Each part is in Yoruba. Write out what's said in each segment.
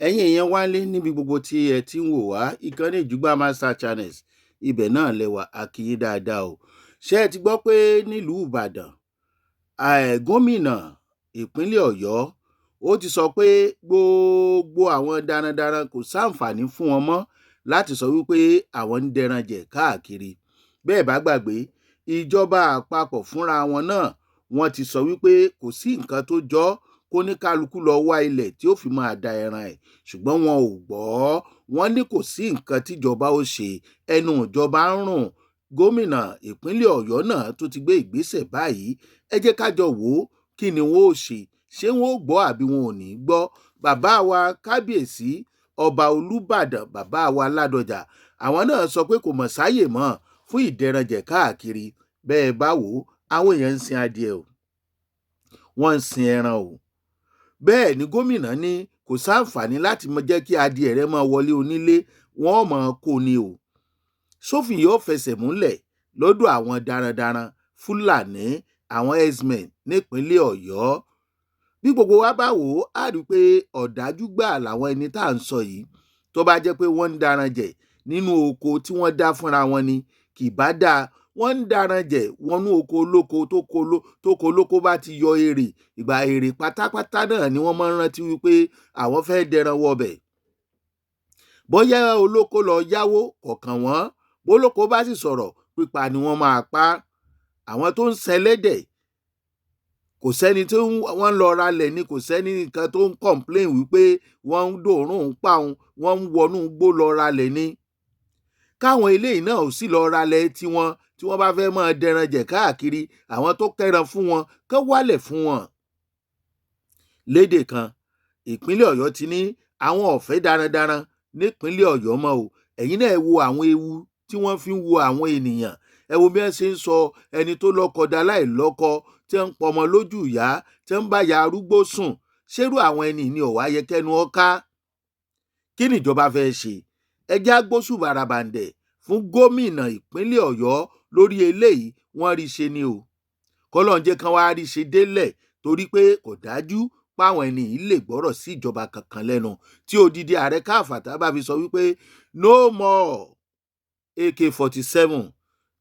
Ẹ̀yin èèyàn wálé níbi gbogbo tí ẹ ti ń wò wá, ìkànnì Ìjùgbà Master Channels, ibẹ̀ náà lẹwà. A kí yín dáadáa o. Ṣé ẹ ti gbọ́ pé nílùú Ìbàdàn, gómìnà ìpínlẹ̀ Ọ̀yọ́ ó ti sọ pé gbogbo àwọn darandaran, kò sáǹfààní fún wọn mọ́ láti sọ wípé àwọn ń dẹran jẹ káàkiri? Bẹ́ẹ̀ bá gbàgbé, ìjọba àpapọ̀ fúnra wọn náà, wọ́n ti sọ wípé kò sí nǹkan tó jọ kó ní kálukú lọ wá ilẹ̀ tí ó fi máa da ẹran ẹ̀, ṣùgbọ́n wọn ò gbọ́. Wọ́n ní kò sí nǹkan tíjọba ó ṣe, ẹnu ìjọba ń rùn. Gómìnà ìpínlẹ̀ Ọ̀yọ́ náà tó ti gbé ìgbésẹ̀ báyìí. Ẹ jẹ́ ká jọ wò ó, kí ni wọ́n ó ṣe? Ṣé wọ́n ó gbọ́ àbí wọn ò ní gbọ́? Bàbá wa kábíyèsí, Ọba Olúbàdàn, bàbá wa Ládọjà, àwọn náà sọ pé kò mọ̀ sáyè mọ́ fún ìdẹranjẹ̀ káàkiri. Bẹ́ẹ̀ bá wò ó, àwọn èèyàn ń sin adìẹ o, wọ́n ń sin ẹran o. Bẹ́ẹ̀ ni gómìnà ní kò sáǹfààní láti jẹ́ kí adìẹ rẹ máa wọlé onílé, wọ́n máa kó ni o. Sófin yóò fẹsẹ̀ múlẹ̀ lọ́dọ̀ àwọn darandaran Fúlàní, àwọn herdsmen nípínlẹ̀ Ọ̀yọ́? Bí gbogbo wa bá wò ó, á rí i pé ọ̀dájú gbà làwọn ẹni tá à ń sọ yìí. Tó bá jẹ́ pé wọ́n ń daran jẹ̀ nínú oko tí wọ́n dá fúnra wọn ni, kì bá dáa. Wọ́n ń daran jẹ̀ wọnú oko olóko, tó ko olóko bá ti yọ èrè, ìgbà èrè pátápátá náà ni wọ́n máa ń rántí wípé àwọn fẹ́ dẹran wọbẹ̀. Bóyá olóko lọ yáwó kọ̀ọ̀kan wọ́n, bólóko bá sì sọ̀rọ̀, pípa ni wọ́n máa pa. Àwọn tó ń sẹlẹ́dẹ̀, kò sẹ́ni tí wọ́n ń lọ ralẹ̀ ni, kò sẹ́ni nǹkan tó ń complain wípé wọ́n ń dòórùn pa òun. Wọ́n ń wọnú igbó lọ ralẹ̀ ni. Káwọn eléyìí náà ò sì lọ ralẹ̀ tiwọn. Tí wọ́n bá fẹ́ máa dẹran jẹ̀ káàkiri, àwọn tó kẹ́ran fún wọn kán wálẹ̀ fún wọn. Lédè kan, ìpínlẹ̀ Ọ̀yọ́ ti ní àwọn ò fẹ́ darandaran nípínlẹ̀ Ọ̀yọ́ mọ́ o. Ẹ̀yin náà, ẹ wo àwọn ewu tí wọ́n fi ń wo àwọn ènìyàn. Ẹ wo bí wọ́n ṣe ń sọ ẹni tó lọ́kọ dá láì lọ́kọ, tí wọ́n ń pọmọ lójú ìyá, tí wọ́n ń bá ya arúgbó sùn. Ṣérú àwọn ẹni ní ọ̀wá yẹ kẹ́nu ọ́ká? Kí nìjọba fẹ́ ṣe? Ẹ jẹ́ á gbóṣùbà ràbàǹdẹ̀ fún gómìnà ìpínlẹ̀ Ọ̀yọ́ lórí eléyìí. Wọ́n rí ṣe ni o. Kọ́lọ́n jẹ́ kán wá rí ṣe délẹ̀, torí pé kò dájú páwọn ẹni yìí lè gbọ́rọ̀ sí ìjọba kankan lẹ́nu tí odidi ààrẹ káfàtà bá fi sọ wípé no more AK-47,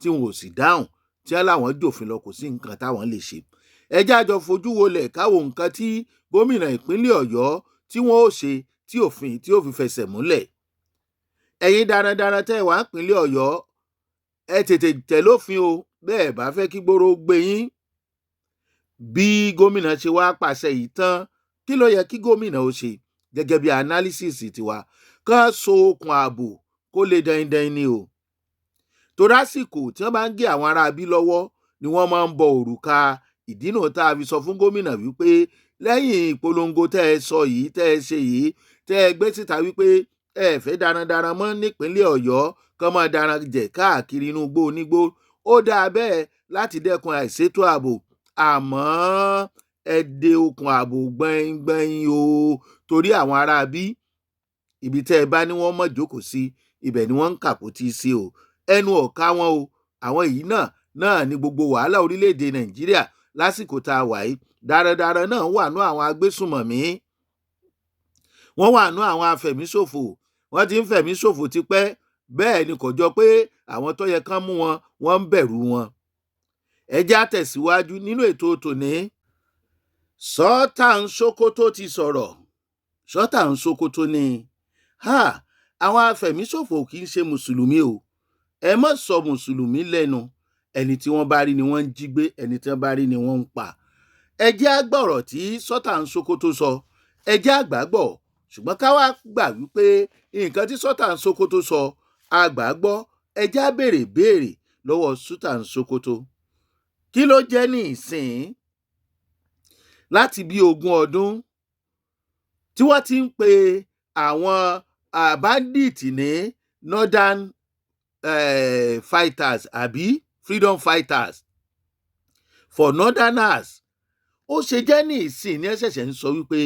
tí wọn ò sì dáhùn, tí wọ́n láwọn jòfin lọ, kò sí nǹkan táwọn lè ṣe. Ẹ jẹ́ àjọ fojú wolẹ̀ káwo nǹkan tí gómìnà ìpínlẹ̀ Ọ̀yọ́ tí wọ́n ó ṣe tí òfin tí ó fi fẹsẹ̀ múlẹ̀. Ẹ̀yin darandaran tẹ́ ẹ wà nípínlẹ̀ Ọ̀yọ́, ẹ tètè tẹ̀lófin o, bẹ́ẹ̀ bá fẹ́ kí gbòòrò gbé yín. Bí gómìnà ṣe wá pàṣẹ yìí tán, kí ló yẹ kí gómìnà ó ṣe gẹ́gẹ́ bí analysis tiwa? Kán so okùn ààbò kó lè dandan ni o, torí àsìkò tí wọ́n bá ń gé àwọn aráabí lọ́wọ́ ni wọ́n máa ń bọ òrùka. Ìdínà tá a fi sọ fún gómìnà wípé lẹ́yìn ìpolongo tẹ́ ẹ sọ yìí, tẹ́ ẹ ṣe yìí, tẹ́ ẹ gbé síta wípé ẹ fẹ́ darandaran mọ́ nípínlẹ̀ Ọ̀yọ́, kán máa daran jẹ̀ káàkiri inú igbó onígbó, ó dáa bẹ́ẹ̀ láti dẹ́kun àìsétò ààbò, àmọ́ ẹ de okùn ààbò gbẹ̀ngbẹ̀ng o, torí àwọn aráabí, ibi tẹ́ ẹ bá ní wọ́n mọ̀ jókòó sí, ibẹ̀ ni wọ́n ń kàpótí sí o. Ẹnu ọ̀ka wọn o. Àwọn yìí náà ní gbogbo wàhálà orílẹ̀-èdè Nàìjíríà lásìkò tá a wà yìí. Darandaran náà wà nú àwọn agbésùnmọ̀mí, wọ́n wà nú àwọn afẹ̀míṣòfò. Wọ́n ti ń fẹ̀mí ṣòfò tipẹ́. Bẹ́ẹ̀ ni kò jọ pé àwọn tó yẹ kán mú wọn, wọ́n ń bẹ̀rù wọn. Ẹ jẹ́ á tẹ̀síwájú nínú ètò tòní. Sultan Sokoto ti sọ̀rọ̀. Sultan Sokoto ní ha, àwọn afẹ̀míṣòfò kì í ṣe mùsùlùmí o. Ẹ má sọ mùsùlùmí lẹ́nu. Ẹni tí wọ́n bá rí ni wọ́n ń jí gbé, ẹni tí wọ́n bá rí ni wọ́n ń pa. Ẹ jẹ́ á gbọ́rọ̀ tí Sultan Sokoto sọ. Ẹ jẹ́ á gbàgbọ́, ṣùgbọ́n ká wá gbà wípé nǹkan tí Sultan Sokoto sọ, a gbàgbọ́. Ẹ jẹ́ á béèrè béèrè lọ́wọ́ Sultan Sokoto, kí ló jẹ́ ní ìsìn láti bí 20 ọdún tí wọ́n ti ń pe àwọn bandit ní northern fighters àbí freedom fighters for northerners? Ó ṣe jẹ́ ní ìsìn ní ẹ ṣẹ̀ṣẹ̀ ń sọ wípé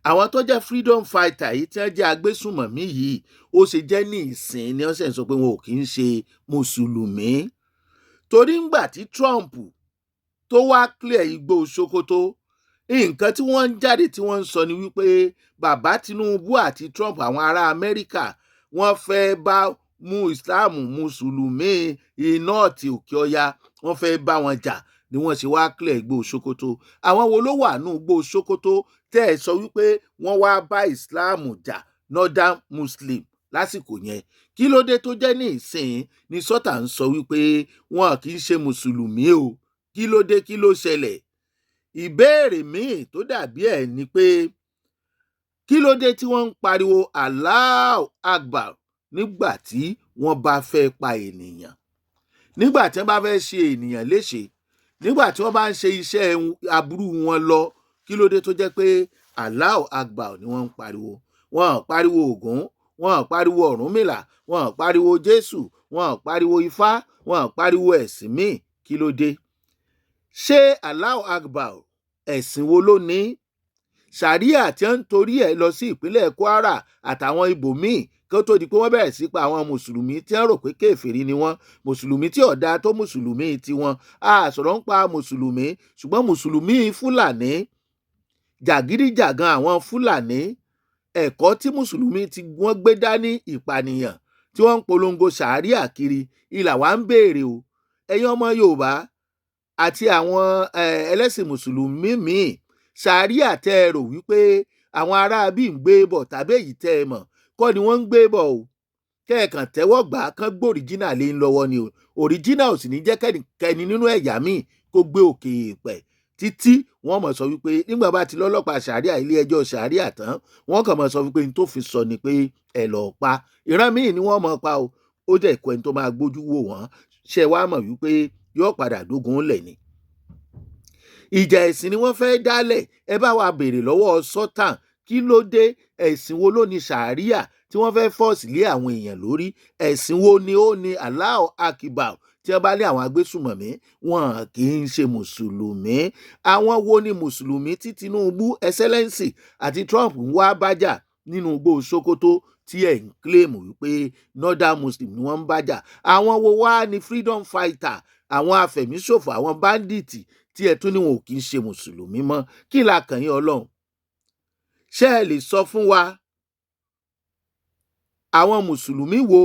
àwọn tó jẹ́ freedom fighter yìí, tí wọ́n jẹ́ agbésùnmọ̀mí yìí, ó ṣe jẹ́ ní ìsìn ní wọ́n ṣẹ̀ ń sọ pé wọn ò kì í ṣe mùsùlùmí? Torí ńgbà tí Trump tó wá clear igbó Sokoto Nǹkan tí wọ́n ń jáde tí wọ́n ń sọ ni wípé bàbá Tinubu àti Trump, àwọn ará Amẹ́ríkà, wọ́n fẹ́ bá mú Islam, mùsùlùmí iná ti Òkè Ọya, wọ́n fẹ́ bá wọn jà ni wọ́n ṣe wá clear igbó Sokoto. Àwọn wo ló wà nù igbó Sokoto tẹ́ ẹ sọ wípé wọ́n wá bá Islam jà, Northern Muslim, lásìkò yẹn? Kí ló dé tó jẹ́ ní ìsìn ní Sultan ń sọ wípé wọn kì í ṣe mùsùlùmí o? Kí ló dé? Kí ló ṣẹlẹ̀? Ìbéèrè míì tó dàbí ẹ̀ ni pé kí ló dé tí wọ́n ń pariwo Allahu Akbar nígbà tí wọ́n bá fẹ́ pa ènìyàn, nígbà tí wọ́n bá fẹ́ ṣe ènìyàn léṣe, nígbà tí wọ́n bá ń ṣe iṣẹ́ aburú wọn lọ? Kí ló dé tó jẹ́ pé Allahu Akbar ni wọ́n ń pariwo? Wọ́n ò pariwo Ògún, wọ́n ò pariwo Ọ̀rúnmìlà, wọ́n ò pariwo Jésù, wọ́n ò pariwo Ifá, wọ́n ò pariwo ẹ̀sìn míì. Kí ló dé? Ṣé Allahu Akbar, ẹ̀sìn wo ló ní? Sàríà tí wọ́n ń torí ẹ̀ lọ sí ìpínlẹ̀ Kwara àtàwọn ibòmíì kó tó di pé wọ́n bẹ̀rẹ̀ sí pa àwọn mùsùlùmí tí wọ́n rò pé kèfèrí ni wọ́n, mùsùlùmí tí ọ̀dà tó mùsùlùmí tiwọn. A sọ̀rọ̀ ń pa mùsùlùmí, ṣùgbọ́n mùsùlùmí Fúlàní, jàgídíjàgan àwọn Fúlàní, ẹ̀kọ́ tí mùsùlùmí tí wọ́n gbé dání, ìpànìyàn tí wọ́n ń polongo sàríà kiri, ìlà wa ń béèrè o. Ẹ̀yin ọmọ Yorùbá àti àwọn ẹlẹ́sìn mùsùlùmí míì, sàríà tẹ́ ẹ rò wípé àwọn ará bíi ń gbé bọ̀ tàbí èyí tẹ́ ẹ mọ̀ kọ́ ni wọ́n ń gbé bọ̀ o. Kẹ́ẹ̀kan tẹ́wọ́ gbà á, kán gbé original lé ń lọ́wọ́ ni o. Original ò sì ní jẹ́ kẹ́nikẹ́ni nínú ẹ̀yà míì kó gbé òkè èèpẹ̀ títí wọ́n mọ̀ sọ wípé nígbà bá ti lọ́lọ́pàá sàríà, ilé ẹjọ́ sàríà tán, wọ́n kàn mọ̀ sọ wípé n tó fi sọ ni pé ẹ lọ́ọ́ pa ìran míì ni wọ́n mọ̀ pa o. Ó jẹ́ ìkọ́ ẹni tó máa gbójú wò wọ́n. Ṣe wá mọ̀ wípé yóò padà dógun lẹ̀ ni? Ìjà ẹ̀sìn ni wọ́n fẹ́ dálẹ̀. Ẹ bá wa béèrè lọ́wọ́ Sultan, kí ló dé? Ẹ̀sìn wo ló ní sàríà tí wọ́n fẹ́ force lé àwọn èèyàn lórí? Ẹ̀sìn wo ni ó ní Allahu Akbar tí wọ́n bá ní àwọn agbésùmọ̀mí wọn kì í ṣe mùsùlùmí? Àwọn wo ni mùsùlùmí tí Tinubu, Excellency, àti Trump ń wá bájà nínú igbó Sokoto tí ẹ̀ ń claim wípé Northern Muslim ni wọ́n ń bájà? Àwọn wo wá ní freedom fighter, àwọn afẹ̀míṣòfò, àwọn bandit tí ẹ tún ní wọn ò kì í ṣe mùsùlùmí mọ́? Kí la kàn yín, Ọlọ́run? Ṣé ẹ lè sọ fún wa àwọn mùsùlùmí wo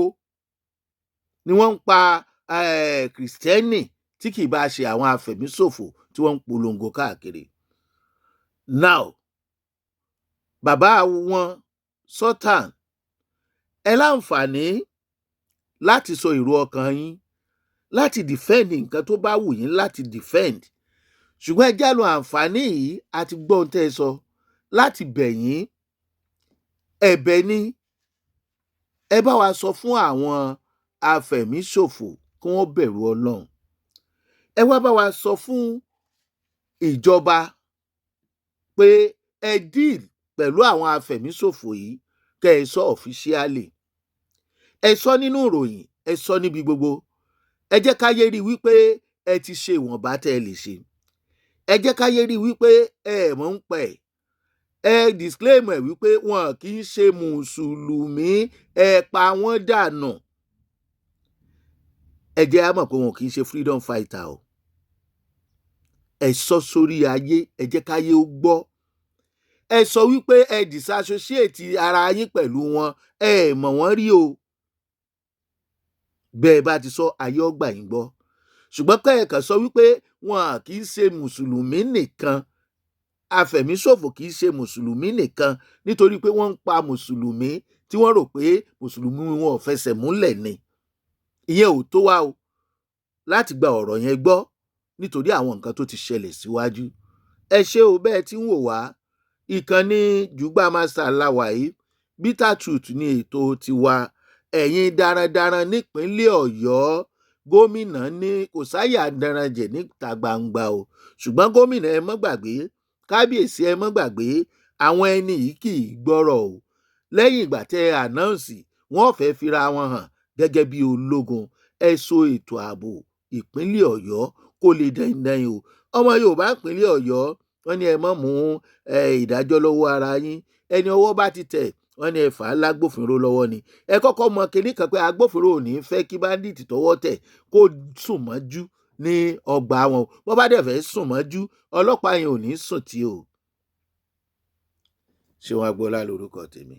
ni wọ́n ń pa kìrìsìtẹ́nì tí kì í bá ṣe àwọn afẹ̀míṣòfò tí wọ́n ń polongo káàkiri? Now, bàbá wọn Sultan, ẹ láǹfààní láti sọ èrò ọkàn yín, láti defend nǹkan tó bá wù yín láti defend, ṣùgbọ́n ẹ jẹ́ lo àǹfààní yìí àti gbọ́ ohun tẹ́ ẹ sọ láti bẹ̀ yín. Ẹ̀bẹ̀ ni, ẹ bá wa sọ fún àwọn afẹ̀míṣòfò kí wọ́n bẹ̀rù Ọlọ́run. Ẹ wá bá wa sọ fún ìjọba pé ẹ deal pẹ̀lú àwọn afẹ̀míṣòfò yìí. Kẹ́ ẹ sọ officially, ẹ sọ nínú ìròyìn, ẹ sọ níbi gbogbo. Ẹ jẹ́ káyé rí wípé ẹ ti ṣe ìwọ̀nba tẹ́ ẹ lè ṣe. Ẹ jẹ́ káyé rí wípé ẹ mọ̀ ń pẹ̀ ẹ disclaim ẹ wípé wọn kì í ṣe mùsùlùmí, ẹ pa wọ́n dànù. Ẹ jẹ́ á mọ̀ pé wọn kì í ṣe freedom fighter o. Ẹ sọ sórí ayé, ẹ jẹ́ káyé ó gbọ́. Ẹ sọ wípé ẹ disassociate ara yín pẹ̀lú wọn, ẹ mọ̀ wọ́n rí o. Bẹ́ẹ̀ bá ti sọ, ayé ọgbà yín gbọ́. Ṣùgbọ́n kẹ́ẹ̀kan sọ wípé wọn kì í ṣe mùsùlùmí nìkan, afẹ̀míṣòfò kì í ṣe mùsùlùmí nìkan, nítorí pé wọ́n ń pa mùsùlùmí tí wọ́n rò pé mùsùlùmí wọn ò fẹsẹ̀ múlẹ̀ ni, ìyẹn ò tó wá o láti gba ọ̀rọ̀ yẹn gbọ́, nítorí àwọn nǹkan tó ti ṣẹlẹ̀ síwájú. Ẹ ṣé o bẹ́ẹ̀ tí ń wò wá. Ìkànnì Jùgbà Master la wà yìí. Bitter Truth ní ètò tiwa. Ẹ̀yin darandaran nípínlẹ̀ Ọ̀yọ́, gómìnà ní kò sáyà daranjẹ̀ níta gbangba o. Ṣùgbọ́n gómìnà, ẹ mọ́ gbàgbé, kábíyèsí, ẹ mọ́ gbàgbé, àwọn ẹni yìí kì í gbọ́rọ̀ o. Lẹ́yìn ìgbà tẹ́ ẹ announce, wọ́n fẹ́ fira wọn hàn gẹ́gẹ́ bí ológun. Ẹ so ètò ààbò ìpínlẹ̀ Ọ̀yọ́ kó lè dandan o. Ọmọ Yorùbá ìpínlẹ̀ Ọ̀yọ́, wọ́n ní ẹ má mú ìdájọ́ lọ́wọ́ ara yín. Ẹni ọwọ́ bá ti tẹ̀, wọ́n ní ẹ fà á lágbófinró lọ́wọ́ ni. Ẹ kọ́kọ́ mọ kinní kan pé agbófinró ò ní fẹ́ kí bandit tọwọ́ tẹ̀ kó sùn mọ́jú ní ọgbà wọn. Bó bá dẹ̀ fẹ́ sùn mọ́jú, ọlọ́pàá yẹn ò ní sùn tí o. Ṣéun Agboola lórúkọ tèmi.